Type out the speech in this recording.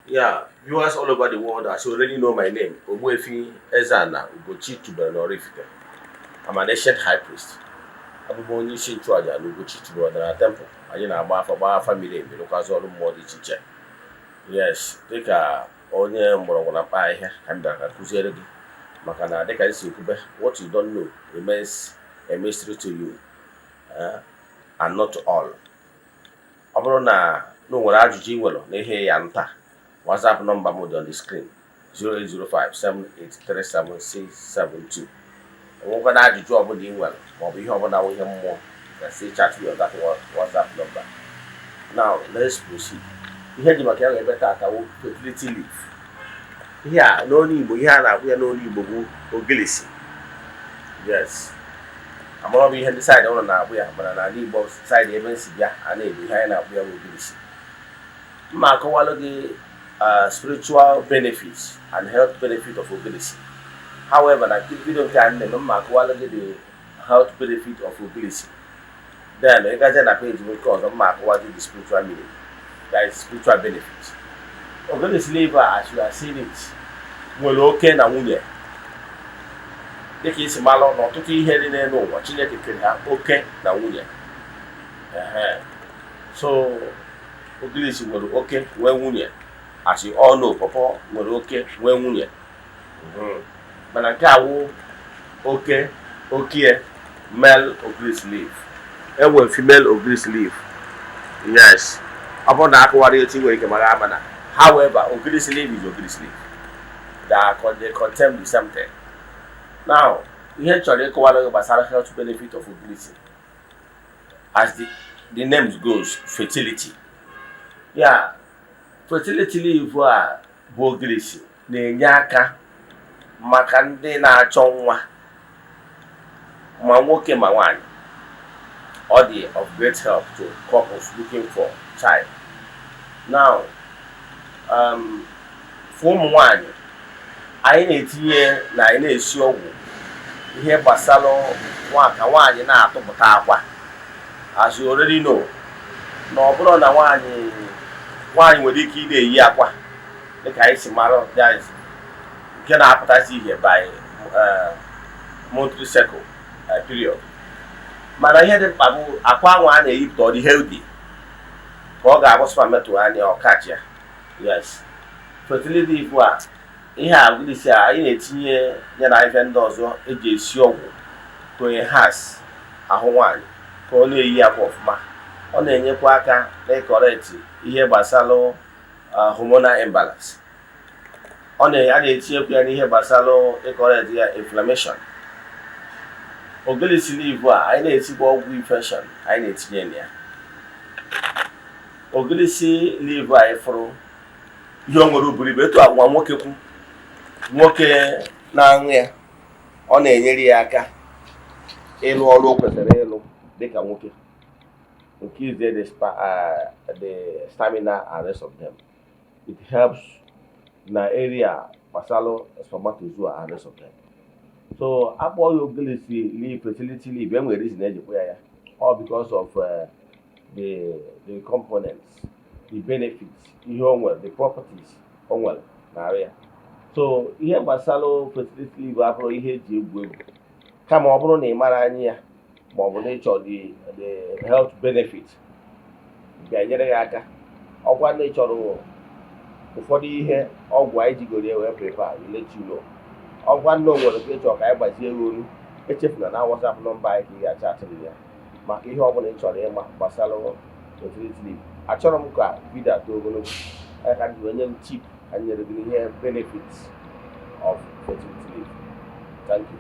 Yeah, viewers all over the world, as you already know my name, Ogbuefi Eze-Ana Ugochi tubelu n'Oraifite. I'm an ancient high priest. Abụ m onye isi nchụaja na Ugochi tubelu ọdịnala temple. Anyị na-agba afa, gbaa afa miri emi, rụkwazị ọrụ mmụọ dị iche iche. Yes, dịka onye mgbọrọgwụ na mkpa ahịhịa ka m bịara ka kụziere gị, maka na dịka anyị si ekwube, what you don't know remains a mystery to you and not to all. Ọ bụrụ na o nwere ajụjụ ị nwere n'ihe ya nta, WhatsApp nọmba m dị on the screen, 08057837672. Onwekwana ajụjụ ọbụla ị nwere maọbụ ihe ọbụla wụ ihe mmụọ, you can still chat me on that WhatsApp number. Now let's proceed. Ihe ji maka ya wee ebe tata wụ fertility leaf. Ihe a n'olu Igbo, ihe a na-akpụ ya n'olu Igbo bụ ogilisi. Yes, amara m ihe ndị side ụlọ na-akpụ ya, mana n'ala Igbo side ebe m si bịa, a na-ebu ihe anyị na-akpụ ya bụ ogilisi. Mma akọwalụ gị spiritual benefits and health benefit of ogilisi. However, na video nke a na-eme, mma akọwalụ gị the health benefit of ogilisi, then ị gaje na page m nke ọzọ, mma akọwa gị the spiritual meaning, that is spiritual benefit. Ogilisi leaf a, as you are seeing it, nwere oke na nwunye. Dịka isi malụ na ọtụtụ ihe dị n'elu ụwa, Chineke kere ha oke na nwunye. Ehe. So ogilisi nwere oke, nwee nwunye. As you all know, pọpọ nwere oke, nwee nwunye. Mana nke a wụ oke okie, male ogilisi leaf. Enwere female ogilisi leaf. Yes, ọ bụrụ na akụwara etu, nwere ike mara ama na however, ogilisi leaf is ogilisi leaf. They contain the same thing. Now, ihe m chọrọ ịkọwara gị gbasara health benefit of ogilisi, as the name goes, fertility. Ya fertility leaf a bụ ogirisi, na-enye aka maka ndị na-achọ nwa, ma nwoke ma nwanyị. Ọ dị of great help to couples looking for child. Now, for ụmụ nwanyị, anyị na-etinye na anyị na-esi ọgwụ ihe gbasara nwa ka nwaanyị na-atụpụta akwa. As you already know, na ọ bụrụ na nwaanyị nwere ike ị na-eyi akwa, dịka anyị si mara, that is, nke na-apụtasị ihe by monthly cycle, period, mana ihe dị mkpa bụ akwa ahụ a na-eyipụta, ọ dị healthy ka ọ ga-abụ sperm metụ anya ọkacha ya. Yes, fertility leaf a, ihe a ogirisi a, anyị na-etinye ya na ife ndị ọzọ eji esi ọgwụ to enhance ahụ nwaanyị ka ọ na-eyi akwa ọfụma. Ọ na-enyekwa aka n'ịcorrect ihe gbasara hormonal imbalance. Ọ na a na-etinyekwa ya n'ihe gbasara ịcorrect ya inflammation. Ogirisi leaf a, anyị na-etikwa ọgwụ infection, anyị na-etinye na ya. Ogirisi leaf a, ịfụrụ ihe o nwere uburu ibu etu agwa nwoke kwu, nwoke na-aṅụ ya, ọ na-enyere ya aka ịlụ ọrụ o kwesịrị ịlụ dịka nwoke nke ize the stamina and rest of them. It helps na area gbasara spermatozoa and rest of them. So akpọ ya ogilisi leaf, fertility leaf, e nwere reason ejikwa ya all because of the components, the benefits ihe o nwere, the properties o nwere na-arụ ya. So ihe gbasara fertility leaf abụrụ ihe eji egwu egwu, kama ọ bụrụ na ị mara anya ya ma ọ bụ na ịchọ the health benefit ga-enyere gị aka. Ọgwa na ị chọrọ ụfọdụ ihe ọgwụ anyị jigoro ya wee prepare, we let you know. Ọgwa nna o nwere ka ị chọrọ ka anyị gbazie ya olu, echefuna na WhatsApp nọmba anyị ka ị ga-achatịrị ya maka ihe ọbụla ị chọrọ ịma gbasara fertility leaf. Achọrọ m ka video atọ ogologo ya ka m ji wee nye m tip ka m nyere gị n'ihe benefits of fertility leaf. Thank you.